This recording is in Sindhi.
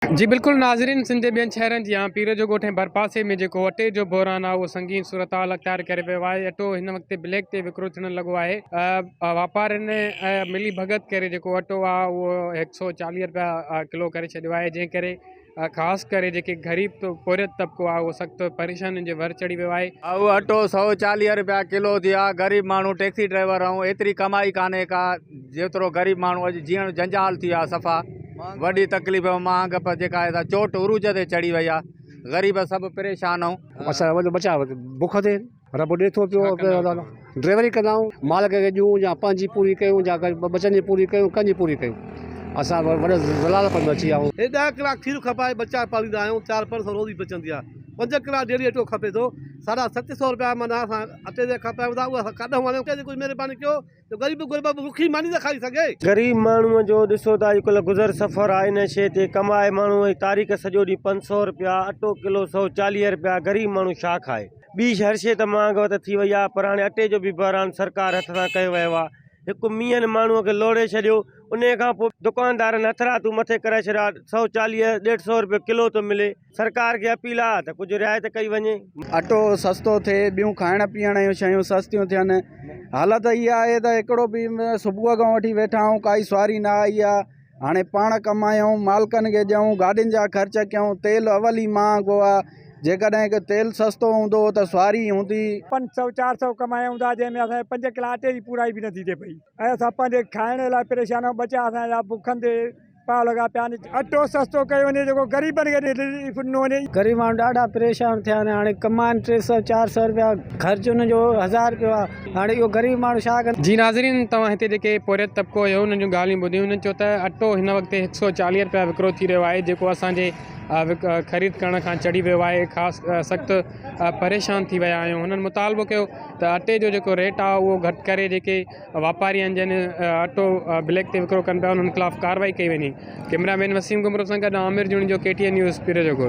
جي بلڪل ناظرين سنڌ جي ٻين شهرن جيان پير جو ڳوٺ ۽ ڀرپاسي ۾ جيڪو اٽي جو بحران آهي اهو سنگين صورتحال اختيار ڪري ويو آهي اٽو هن وقت بليڪ تي وڪرو ٿيڻ لڳو آهي واپارين ملي ڀڳت ڪري جيڪو اٽو آهي اهو هڪ سو چاليهه رپيا ڪلو ڪري ڇڏيو آهي جنهن ڪري خاص ڪري جيڪي غريب پورهيت طبقو آهي اهو سخت پريشانين جي ور چڙهي ويو آهي. اهو اٽو 140 رپيا ڪلو ٿي ويو آهي غريب ماڻهو ٽيڪسي ڊرائيور آهيون ايتري ڪمائي ڪانهي ڪا جيترو غريب ماڻهو اڄ جيئڻ جنجال ٿي ويو آهي صفا وڏي تڪليف مهانگ پر جيڪا آهي سا چوٽ عروج تي چڙهي وئي آهي غريب سڀ پريشان آهيون. اسان جا وڏا ٻچا بک تي آهن. رب ڏي ٿو پيو ڊرائيوري ڪندا آهيون مال کي ڏيون يا پنهنجي پوري ڪيون يا ٻچن جي پوري ڪيون ڪنهن جي پوري ڪيون اسان وڏا ذلالت ۾ اچي ويا آهيون. هي ڏهه ڪلاڪ کير کپائي ٻچا پاليندا آهيون چار پنج سو روزي بچندي آهي پنج ڪلاڪ ڊيلي اٽو کپي ٿو ساڍا ست سو روپيا معنيٰ اسان اٽي جا کپايون ٿا اهو اسان ڪاڏهون آڻيون ڪنهن جي ڪجهه مهرباني ڪيو جو غريب غربا به بکي ماني نه کائي سگهي. غريب ماڻهوء جو ڏسو ته اڄڪلهه گذر سفر آهي ان شيء تي ڪمائي ماڻهو ۽ تاريخ سڄو ڏينهن 500 رپيا اٽو ڪلو 140 رپيا غريب ماڻهو ڇا کائي ٻي هر شيء ته مهانگ ته ٿي وئي آهي پر هاڻي اٽي جو به بحران سرڪار هٿ سان ڪيو ويو آهي هڪ مينهن ماڻهوء کي لوڙهي ڇڏيو انهيء کان پوء دڪاندارن هٿراتو مٿي ڪرائي ڇڏيو آهي 140 150 رپيو ڪلو ٿو ملي. سرڪار کي اپيل آ ته ڪجهه رعايت ڪئي وڃي. اٽو سستو ٿئي، ٻيون کائڻ پيئڻ جون شيون سستيون ٿين. حالت اها آهي ته هڪڙو به صبح کان وٺي ويٺا آهيون ڪائي سواري نه آئي آهي. هاڻي پاڻ ڪمايون، مالڪن کي ڏيون، گاڏين جا خرچ ڪيون، تيل اول ئي مهانگو آهي. جيڪڏهن تيل سستو هوندو ته سواري هوندي. پنج سئو چار سئو ڪمايون ٿا جنهن ۾ اسان جي پنج ڪلا اٽي جي پورائي به نٿي ٿئي پئي ۽ اسان پنهنجي کائڻ لاء پريشان آهيون ٻچا اسان جا بکن تي پاء لڳا پيا آهن. اٽو سستو ڪيو وڃي جيڪو غريبن کي رليف ڏنو وڃي. غريب ماڻهو ڏاڍا پريشان ٿيا آهن هاڻي ڪمائن ٽي سئو چار سئو رپيا خرچ ان جو هزار رپيو آهي هاڻي اهو غريب ماڻهو ڇا ڪندو. جي ناظرين توهان هتي جيڪي پورهيت طبقو هيو انهن جون ڳالهيون ٻڌيون انهن چيو ته اٽو هن وقت هڪ سئو چاليهه رپيا وڪرو ٿي رهيو آهي جيڪو اسان جي خريد ڪرڻ کان چڙهي ويو آهي خاص سخت پريشان ٿي ويا آهيون هنن مطالبو ڪيو ته اٽي جو جيڪو ريٽ آهي اهو گهٽ ڪري جيڪي واپاري آهن جن اٽو بليڪ تي وڪرو ڪن پيا انهن خلاف ڪارروائي ڪئي وڃي ڪئميرا مين وسيم گمرو سان گڏ Amir Junejo K T N news Pir جو ڳوٺ.